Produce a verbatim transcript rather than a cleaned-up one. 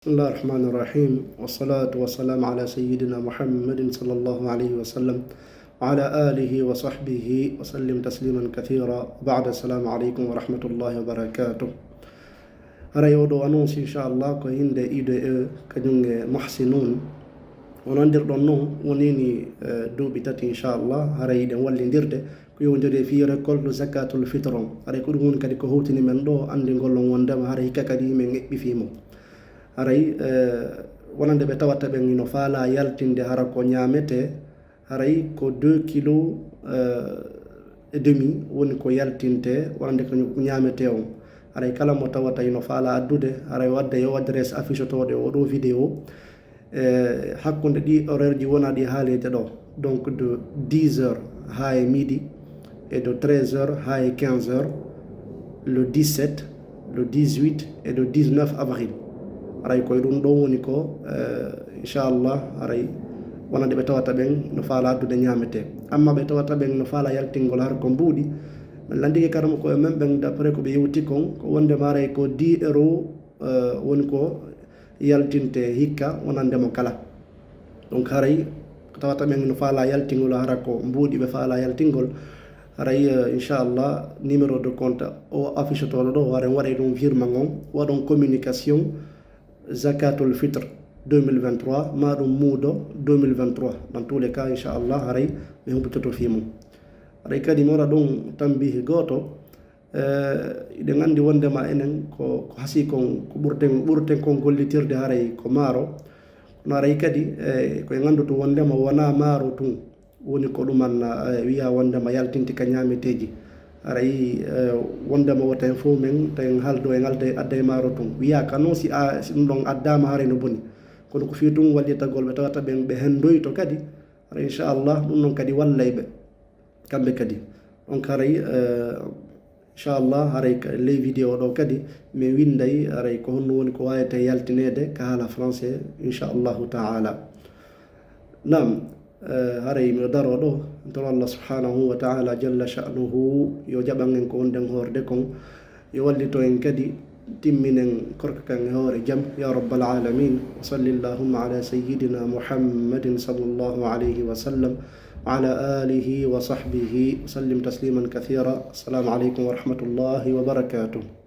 بسم الله الرحمن الرحيم، والصلاة والسلام على سيدنا محمد صلى الله عليه وسلم، وعلى آله وصحبه وسلم تسليما كثيرا. وبعد، السلام عليكم ورحمة الله وبركاته. Haray oɗo annonce, inchallah, ko innde I D E, kañum e Muhsinun. On anndirɗon non, wonini, eh, duuɓi tati, inchallah, haray eɗen wallindirde ko yowndiri e fii récolte zakatul fitr on. Haray ko ɗum woni kadi ko hawtini men ɗo, anndingol on wonndema haray hikka kadi men eɓɓi fii mo. Haray, eh, wonande ɓe tawata ɓen ino faalaa yaltinde hara ko ñaametee, haray ko deux kilos, eh, et demi woni ko yaltintee, wonande ko ñaametee on. Haray kala mo tawata ino faalaa addude, haray o adda e oo adresse affichetooɗo e oo ɗoo vidéo. E hakkunde ɗii horaire ji wonaa ɗi haaleede ɗo, donc de dix heures haa e midi, et de treize heures haa e quinze heures, le dix-sept, le dix-huit et le dix-neuf avril. Haray ko e ɗum ɗon woni ko, eh, inchallah, haray wonande ɓe tawata ɓen no faalaa addude ñaametee. Amma ɓe tawata ɓen no faalaa yaltingol hara ko mbuuɗi, men lanndike karamoko e men ɓen, d'après ko ɓe yewti kon, ko wonndema haray ko dix euros, eh, woni ko yaltintee hikka wonande mo kala. Donc haray ko tawata ɓen no faalaa yaltingol, hara ko mbuuɗi ɓe faalaa yaltingol, haray, eh, inchallah, numéro de compte o affichetooɗo ɗo, haray waɗay ɗum virement on, waɗon communication zakatul fitr deux mille vingt-trois, ma ɗum muudo deux mille vingt-trois. Dans tous les cas, inchallah, haray mi humpitoto fii mum. Haray kadi mi waɗa ɗum tanbihi gooto, eh, eɗen anndi wonndema enen ko, ko hasii kon, ko ɓurten, ɓurten kon gollitirde haray ko maaro. Kono haray kadi, eh, ko en anndude wonndema wonaa maaro tun woni ko ɗuman, eh, wiyaa wonndema yaltinti ka ñaameteeji. Haray, eh, wonndema wota en fow men, tawi en haaldo, en alda, adda e maaro tun. Wiyaaka non si a, si ɗum ɗon addaama haray no boni. Kono ko fii tun wallitagol ɓe tawata ɓen ɓe henndoyto kadi. Haray inchallah, ɗum ɗon kadi wallay ɓe. Kamɓe kadi. Donc haray, eh, inchallah, haray ka, ley vidéo ɗo kadi, mi winnday haray ko honno woni ko waawetee yaltineede ka haala français, inchallahu ta'ala. Naam, eh, haray miɗo daroo ɗo, mi toro Allah subhanahu wa ta'ala jalla sha'nuhu yo jaɓan en ko wonɗen hoorde kon, yo wallito en kadi, timminen korka kan e hoore jam, ya rabbal alamin. Wa salli allahumma ala sayyidina Muhammadin sallallahu alayhi wa sallam, wa ala alihi wa sahbihi wa sallim tasliman kathira. Assalamu alaykum wa rahmatullahi wa barakatuh.